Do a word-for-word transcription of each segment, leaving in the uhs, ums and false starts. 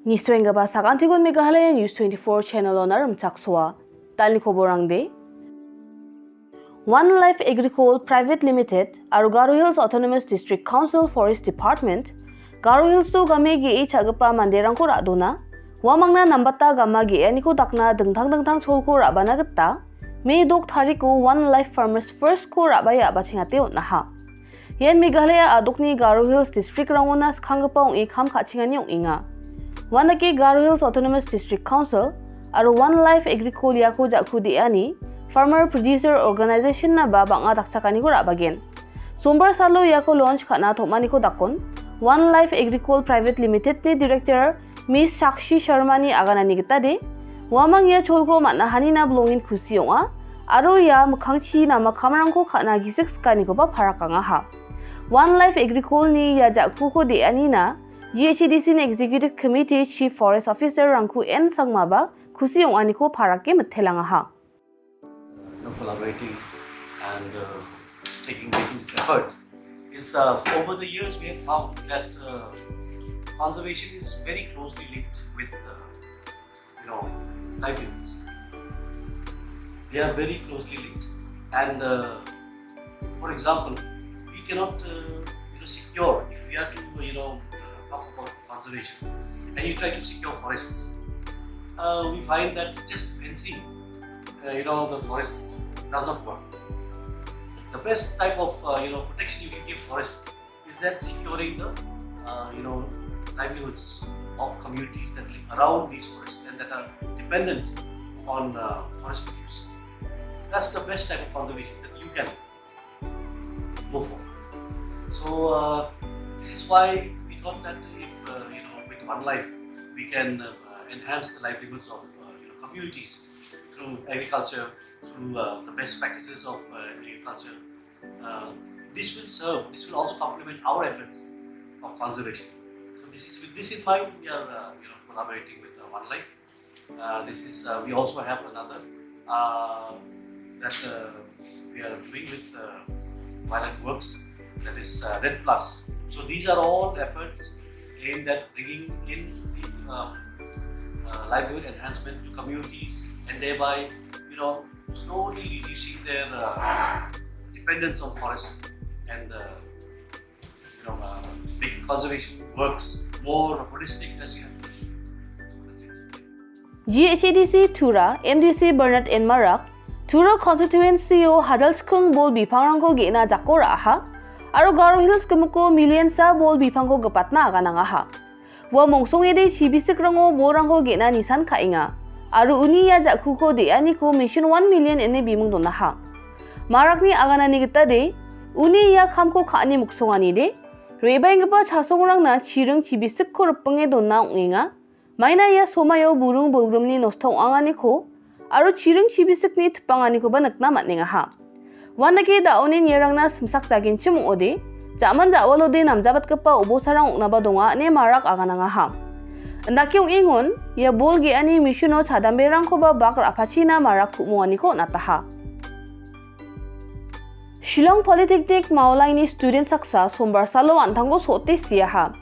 Nisuenggipa sakantikon Meghalaya News twenty-four channel-ona rimchaksoa. Dalni koborangde. One Life Agricole Private Limited aro Garo Hills Autonomous District Council Forest Department, Garo Hills-o game ge·e cha·gipa manderangko ra·dona, uamangna nambata gama ge·aniko dakna dingtang dingtang cholko ra·bana gita, Me dok tariko One Life Farmers First-ko ra·bae a·bachengate on·aha. Ian Meghalaya a·dokni Garo Hills district-rangona skanggipa ong·e kam ka·chengani ong·enga. Uandake Garo Hills Autonomous District Council aro One Life Agricole iako ja·ku de·ani Farmer Producer Organization-naba bang·a dakchakaniko ra·bagen. Sombar salo iako launch ka·na tom·aniko dakon, One Life Agricole Private Limited-ni Director Miss Sakshi Sharma-ni aganani gitade, uamang ia cholko man·ahanina bilongen kusi ong·a, aro ia mikkangchi nama kamrangko ka·na gisik sikanikoba parak angaha. One Life Agricole-ni ia ja·kuko de·anina G H A D C-ni Executive Committee Chief Forest Officer Rangku N Sangmaba kusi ong·aniko parake mitelangaha. You know, collaborating and uh, taking making this effort is uh, over the years we have found that uh, conservation is very closely linked with uh, you know livelihoods. They are very closely linked, and uh, for example, we cannot uh, you know secure if we are to you know uh, talk about conservation, and you try to secure forests. Uh, we find that just fencing, uh, you know, the forests does not work. The best type of uh, you know protection you can give forests is that securing the uh, you know livelihoods of communities that live around these forests and that are dependent on uh, forest produce. That's the best type of conservation that you can go for. So uh, this is why we thought that if uh, you know with one life we can uh, enhance the livelihoods of uh, you know, communities through agriculture, through uh, the best practices of uh, agriculture, uh, this will serve. This will also complement our efforts of conservation. So this is with this in mind we are uh, you know collaborating with uh, one life. Uh, this is uh, we also have another uh, that uh, we are doing with uh, Wildlife Works, that is uh, Red Plus. So these are all efforts aimed at bringing in the uh, uh, livelihood enhancement to communities and thereby, you know, slowly reducing their uh, dependence on forests and uh, you know, uh, making conservation works more holistic as you have mentioned. So that's it. G H A D C Tura M D C Bernard N Marak, Tura Constituency-o hajalchikking bol bipangrangko ge·na jako ra·aha, aro Garo Hills gimiko million-sa bol bipangko gipatna aganangaha. Ua mongsongede chibisikrango bolrangko ge·na nisan ka·enga, aro uni ia ja·kuko de·aniko Mission One Million ine bimung donaha. Marakni aganani gitade, uni ia kamko ka·ani moksonganide, re·baenggipa chasongrangna chiring chibisikko ripinge dona ong·enga. Maina ia somaio buring bolgrimni nosto ong·anganiko aro chiring chibisikni tipanganikoba nikna man·engaha. Uandake da·onin iarangna simsak jagenchim ong·ode, ja·man ja·walode namjabatgipa obosarang ong·naba donga ine Marak aganangaha. Indake ong·engon, ia bol ge·ani mission-o chadamberangkoba bak ra·pachina Marak ku·monganiko on·ataha. Shillong Polytechnic Maolaini student saksa sombar salo an·tangko so·ote siaha.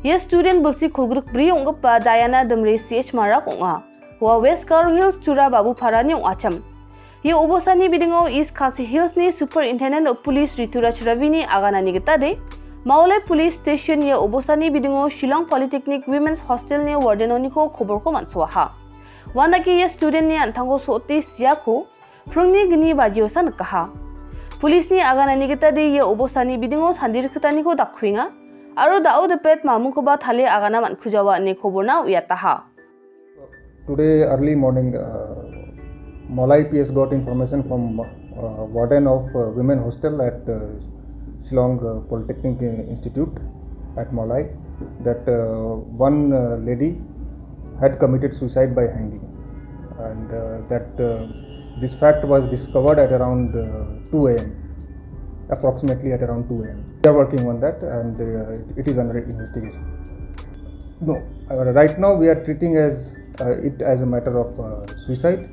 Ia student bilsi kolgrik bri ong·gipa Diana Dimre C H Marak ong·a. Ua West Garo Hills Tura Babuparani ong·achim. Ia obosani bidingo East Khasi Hills-ni Superintendent of Police Rituraj Ravini aganani gitade, Maolai Police Station ia obosani bidingo Shillong Polytechnic Women's Hostel-ni wardenoniko koborko man·soaha. Uandake ia student-ni an·tangko so·ote siako, pringni gni bajiosa nikaha. Police-ni aganani gitade ia obosani bidingo sandirikgitaniko dakkuenga, aro da·o dipet mamungkoba talie agana man·kujawa ine koborna uiataha. Today early morning, uh, Maolai P S got information from uh, warden of uh, women hostel at uh, Shillong uh, Polytechnic Institute at Maolai that uh, one uh, lady had committed suicide by hanging, and uh, that uh, this fact was discovered at around uh, two a m, approximately at around two a m. We are working on that, and uh, it is under investigation. No, uh, right now we are treating as uh, it as a matter of uh, suicide,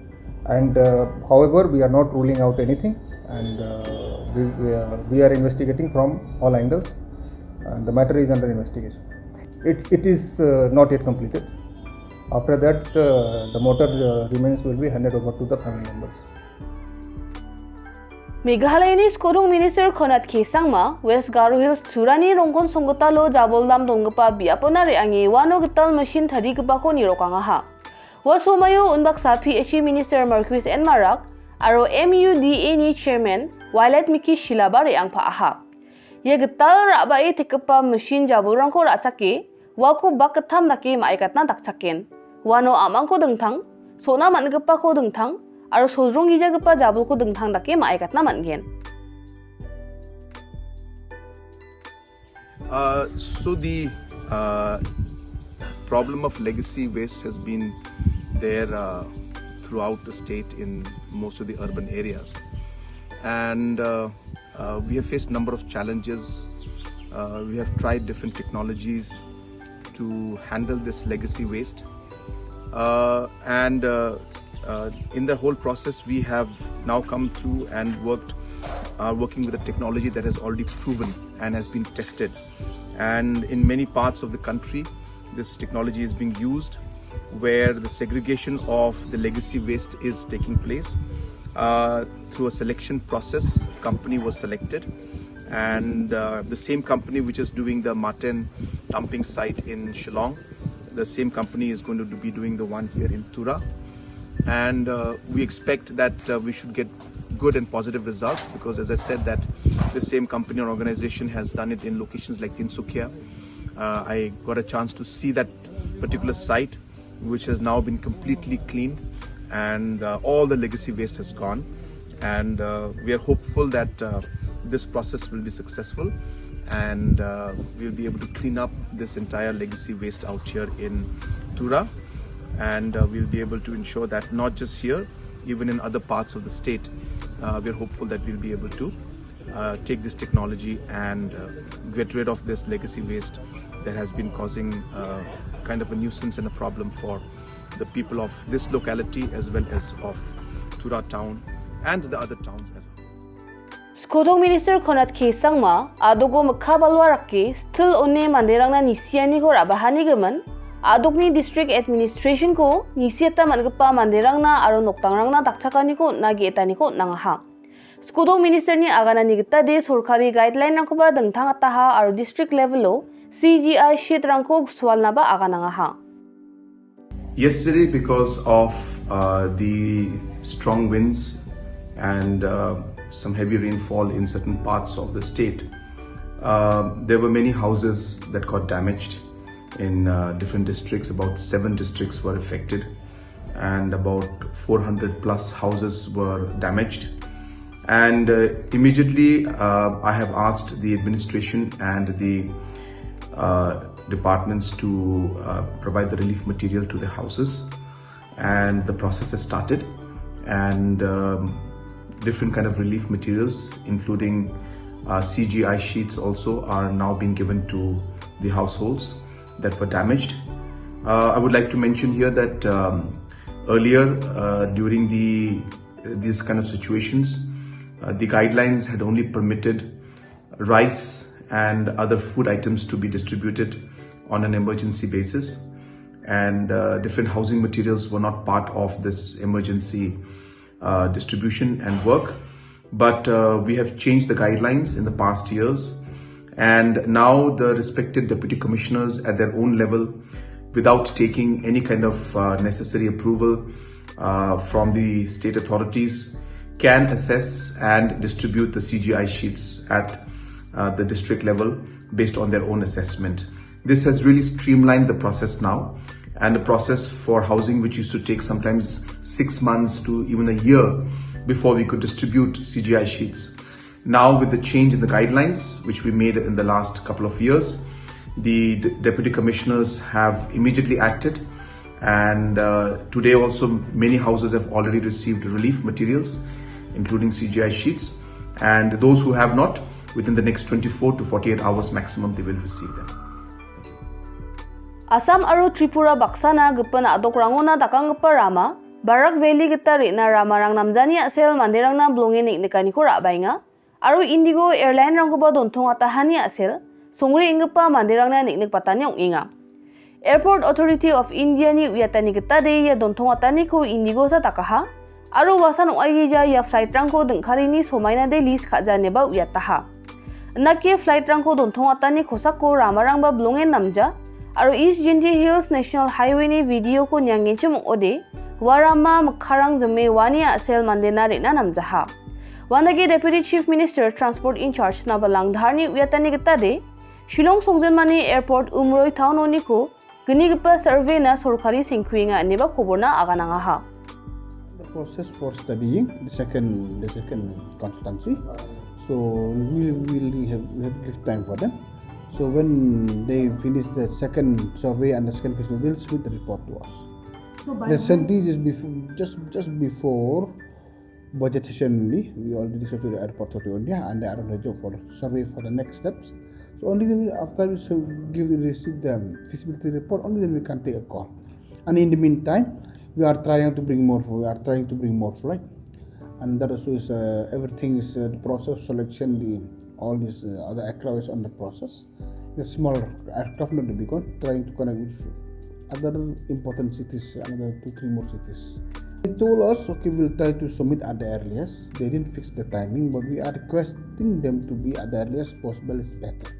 and uh, however, we are not ruling out anything, and uh, we, we, are, we are investigating from all angles, and the matter is under investigation. It, it is uh, not yet completed. After that, uh, the motor, uh, remains will be handed over to the family members. Meghalayani Skodong Minister Conrad K Sangma, West Garo Hills Turani rongkon songgitalo jabol dam donggipa biapona re·ange uano gital machine tarigipako nirokangaha. Ua somaio unbaksa P H E Minister Marcuise N Marak aro M U D A ni Chairman Violet Miki Shilaba re·angpa·aha. Ia gital ra·bae tekgipa machine jabolrangko ra·chake uako bakgittam dake ma·aikatna dakchaken. Uano am·angko dingtang, so·na man·gipako dingtang, aro sodrong gijagipa jabolko dingtang dake ma·aikatna man·gen. Uh, so the uh, problem of legacy waste has been there uh, throughout the state in most of the urban areas, and uh, uh, we have faced number of challenges. Uh, we have tried different technologies to handle this legacy waste, uh, and uh, uh, in the whole process, we have now come through and worked, are working with a technology that has already proven and has been tested. And in many parts of the country, this technology is being used where the segregation of the legacy waste is taking place. Uh, through a selection process, company was selected, and uh, the same company which is doing the Marten dumping site in Shillong, the same company is going to be doing the one here in Tura. And uh, we expect that uh, we should get good and positive results, because, as I said, that the same company or organization has done it in locations like Tinsukia. Uh, I got a chance to see that particular site, which has now been completely cleaned, and uh, all the legacy waste has gone. And uh, we are hopeful that uh, this process will be successful, and uh, we'll be able to clean up this entire legacy waste out here in Tura. And uh, we'll be able to ensure that not just here, even in other parts of the state, uh, we're hopeful that we'll be able to uh, take this technology and uh, get rid of this legacy waste that has been causing uh, kind of a nuisance and a problem for the people of this locality as well as of Tura town and the other towns as well. Skodong Minister Conrad K Sangma, adogo mikka balwa rake, stil one manderangna nisianiko ra·bahani gimin, adokni district administration-ko nisiata man·gipa manderangna aro nokdangrangna dakchakaniko on·na ge·etaniko on·angaha. Skodong Ministerni aganani gitade sorkari guideline-rangkoba dingtangataha aro district level-o C G I sheet-rangko gusualnaba aganangaha. Yesterday, because of uh, the strong winds and uh, some heavy rainfall in certain parts of the state, uh, there were many houses that got damaged in uh, different districts. About seven districts were affected, and about four hundred plus houses were damaged. And uh, immediately, uh, I have asked the administration and the uh, departments to uh, provide the relief material to the houses, and the process has started. And um, different kind of relief materials, including uh, C G I sheets, also are now being given to the households that were damaged. Uh, I would like to mention here that um, earlier, uh, during the these kind of situations, uh, the guidelines had only permitted rice and other food items to be distributed on an emergency basis, and uh, different housing materials were not part of this emergency uh, distribution and work. But uh, we have changed the guidelines in the past years, and now the respected deputy commissioners at their own level, without taking any kind of uh, necessary approval uh, from the state authorities, can assess and distribute the C G I sheets at uh, the district level based on their own assessment. This has really streamlined the process now, and the process for housing, which used to take sometimes six months to even a year before we could distribute C G I sheets. Now, with the change in the guidelines, which we made in the last couple of years, the d- deputy commissioners have immediately acted, and uh, today also many houses have already received relief materials, including C G I sheets, and those who have not, within the next twenty-four to forty-eight hours maximum, they will receive them. Assam aro Tripura baksana gipin a·dokrangona dakanggipa rama, Barak Valley gita re·na ramarang namjani a·sel manderangna bilonge neng·nikaniko ra·baenga, aro Indigo Airline-rangkoba dontongatahani a·sel, songre inggipa manderangna neng·nikbatani ong·enga. Airport Authority of India-ni uiatani gitade ia dontongataniko Indigo-sa dakaha aro uasan ong·aigija ia flight-rangko dingkarini somainade list ka·ja ineba uiataha. Indake flight-rangko dontongatani kosako ramarangba bilongen namja aro East Jaintia Hills National Highway-ni video-ko niangenchim ong·ode, ua rama mikkarang jime uani a·sel mandena re·na namjaha. Uandake Deputy Chief Minister Transport in-charge Navalang Dharni uiatani gitade, Shillong songjinmani airport Umroi town oniko gnigipa survey-na sorkari sengkuenga ineba koborna aganangaha. The process for studying the second, the second consultancy. So we will have, we have to give time for them. So when they finish the second survey and the second feasibility, they'll submit the report to us. So by when? Recently, just before, just, just before budget session only, we already discussed with the airport authority of India, and they are on the job for survey for the next steps. So only then after we su-, give, we receive the feasibility report, only then we can take a call. And in the meantime, we are trying to bring more, we are trying to bring more flight. And that also is, uh, everything is, uh, the process selection, the, all this, uh, other aircraft is on the process. The small aircraft, not the big one, trying to connect with other important cities, another two, three more cities. They told us, "Okay, we'll try to submit at the earliest." They didn't fix the timing, but we are requesting them to be at the earliest possible is better.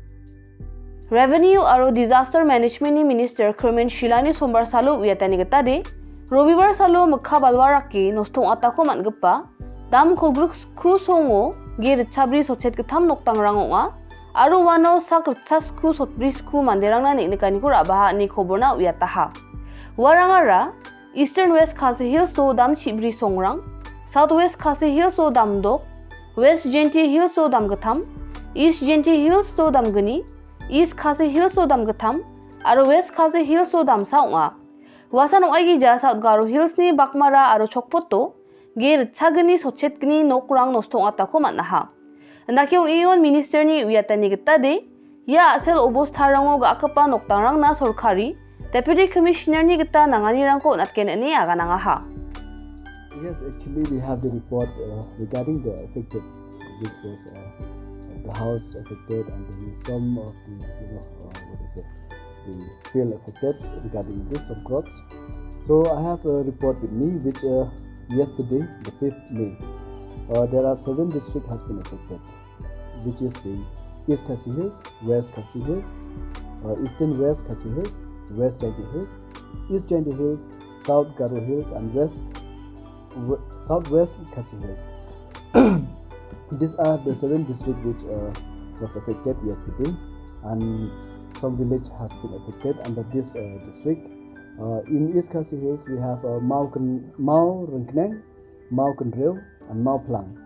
Revenue aro Disaster Management-ni Minister Kyrmen Shylla-ni sombar salo uiatani gitade, Robibar salo mikka balwa rake nosto ong·atako man·gipa dam kolgrik sku songo ge ritchabri sotchet gittam nokdangrang ong·a, aro uano sak ritchasku sotbrisku manderangna neng·nikaniko ra·baha ine koborna uiataha. Uarangara Eastern West Khasi Hills-o dam chibri songrang, South West Khasi Hills-o dam dok, West Jaintia Hills-o dam gittam, East Jaintia Hills-o dam gni, East Khasi Hills-o dam gittam, aro West Khasi Hills-o damsa ong·a. Uasan ong·aigija South Garo Hills-ni Bakmara aro Chokpoto ge ritchagni sotchetgni nokrang nosto ong·atako man·aha. Indake ong·eon Minister-ni uiatani gitade, ia a·sel obostarango ga·akipa nokdangrangna sorkari Deputy Commissioner-ni gita nanganirangko on·atgen ine aganangaha. Yes, actually, we have the report, uh, regarding the affected, which was, uh, the house affected and then some of the, you know, uh, what is it, the field affected regarding this, some crops. So I have a report with me, which, uh, yesterday, the fifth May, uh, there are seven district has been affected, which is the East Khasi Hills, West Khasi Hills, uh, Eastern West Khasi Hills, West Jaintia Hills, East Jaintia Hills, South Garo Hills, and West, W-, Southwest Khasi Hills. These are the seven district which, uh, was affected yesterday, and some village has been affected under this, uh, district. Uh, in East Khasi Hills, we have, uh, Mao Ken-, Mao Rengkneng, Mao Kendreo, and Mao Plang.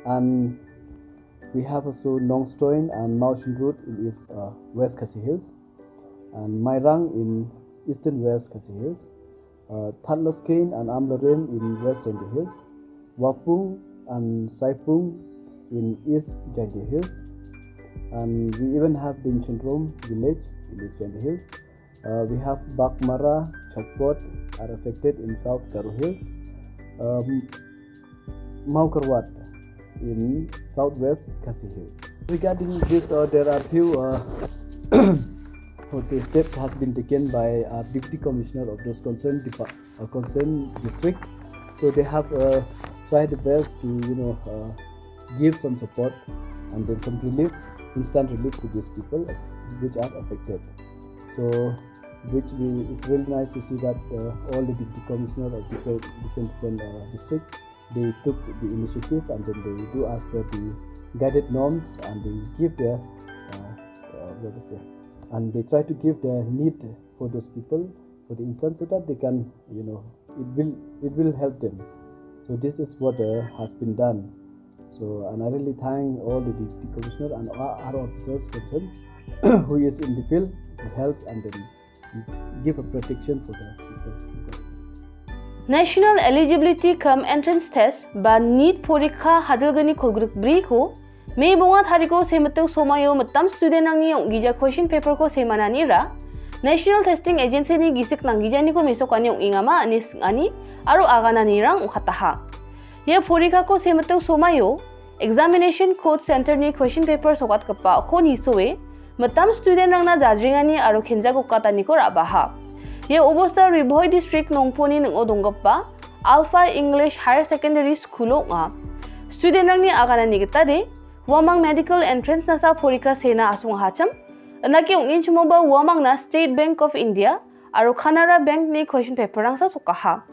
And we have also Nongstoin and Mao Shinrut in East, uh, West Khasi Hills, and Mairang in Eastern West Khasi Hills, uh, Thadlaskein and Amlarem in West Jaintia Hills, Wapung and Saipung in East Jaintia Hills, and we even have Dinchenrom village in East Jaintia Hills. Uh, we have Bakmara, Chokpot are affected in South Garo Hills. Um, Mawkyrwat in Southwest Khasi Hills. Regarding this, uh, there are few, uh, I would say, steps has been taken by our Deputy Commissioner of those concerned depa-, uh, concerned district. So they have, uh, tried the best to, you know, uh, give some support and then some relief, instant relief to these people which are affected. So which we, it's really nice to see that, uh, all the deputy commissioner of different, different, different, uh, district, they took the initiative and then they do as per the guided norms and they give their, uh, uh, what is it? And they try to give their need for those people, for the instance, so that they can, you know, it will, it will help them. So this is what, uh, has been done. So, and I really thank all the deputy commissioner and our, our officers concerned who is in the field to help and then give a protection for the people. National Eligibility cum Entrance Test ba NEET porikha hajilgni kolgrik briko May bonga tariko semitik somaio mitam studentrangni ong·gija question paperko semananira National Testing Agencyni gisik nanggijaniko mesokani ong·engama ine sing·ani aro agananirang ong·kataha. Ia porikako semitik somaio Examination Code Centerni question paper sokatgipako nisoe Mitam studentrangna jajringani aro kenja gokataniko ra·baha. Ia obosta Ri Bhoi District Nongponi ning·o donggipa Alpha English Higher Secondary School-o ong·a. Studentrangni aganani gitade, uamang medical entrance-nasa porikka seena asongahachim, indake ong·genchimoba uamangna State Bank of India aro Canara Bank-ni question paper-rangsa sokaha.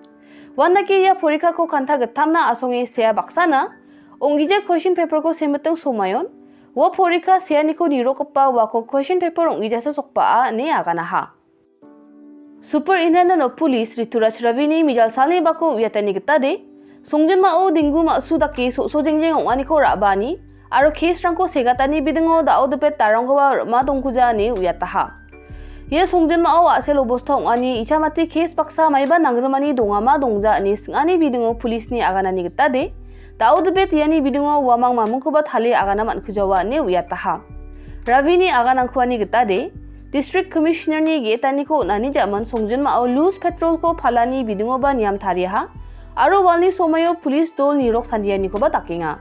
Uandake ia porikkako kanta gittamna asonge sea baksana, ong·gija question paper-ko semiting somayon, ua porikka seaniko nirokgipa uako question paper ong·gijasa sokbaa ine aganaha. Superintendent of Police Rituraj Ravini mijal salni bako uiatani gitade, songjinmao denggu ma·su dake so·so jengjeng ong·aniko ra·baani aro case-rangko segatani bidingo da·o dipet darangkoba rim·a dongkuja ine uiataha. Ia songjinmao a·sel obosta ong·ani ichamati case baksa maiba nangrimani dongama dongja ine sing·ani bidingo police-ni aganani gitade, da·o dipet iani bidingo uamang mamingkoba talie agana man·kujawa ine uiataha. Ravini aganangkuani gitade, District Commissioner-ni ge·etaniko on·ani ja·man songjinmao loose petrol-ko palani bidingoba niam tariaha, aro walni somoio police dol nirok sandianikoba dakenga.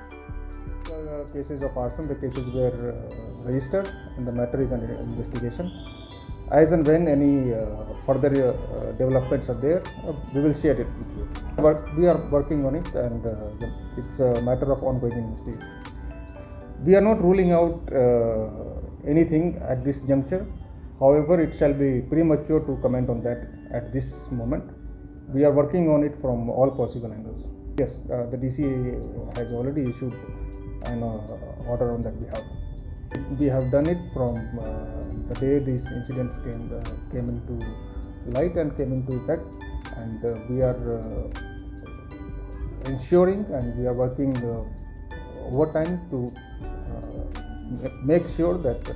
Uh, cases of arson, the cases were, uh, registered and the matter is under investigation. As and when any, uh, further, uh, developments are there, uh, we will share it with you. But we are working on it and, uh, the, it's a matter of ongoing investigation. We are not ruling out, uh, anything at this juncture. However, it shall be premature to comment on that at this moment. We are working on it from all possible angles. Yes, uh, the D C has already issued an, uh, order on that behalf. We have done it from, uh, the day these incidents came, uh, came into light and came into effect, and, uh, we are, uh, ensuring and we are working, uh, overtime to, uh, ma-, make sure that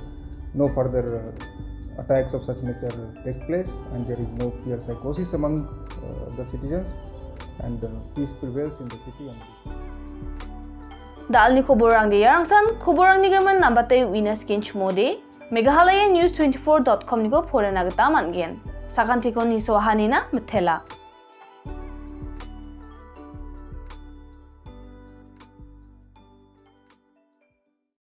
no further, uh, attacks of such nature take place and there is no fear psychosis among, uh, the citizens and, uh, peace prevails in the city and Da·alni koborrangde iarangsan, koborrangni gimin nambate uina skenchimode, Meghalaya News twenty-four dot com-niko porena gita man·gen. Sakantikon nisoahanina mitela.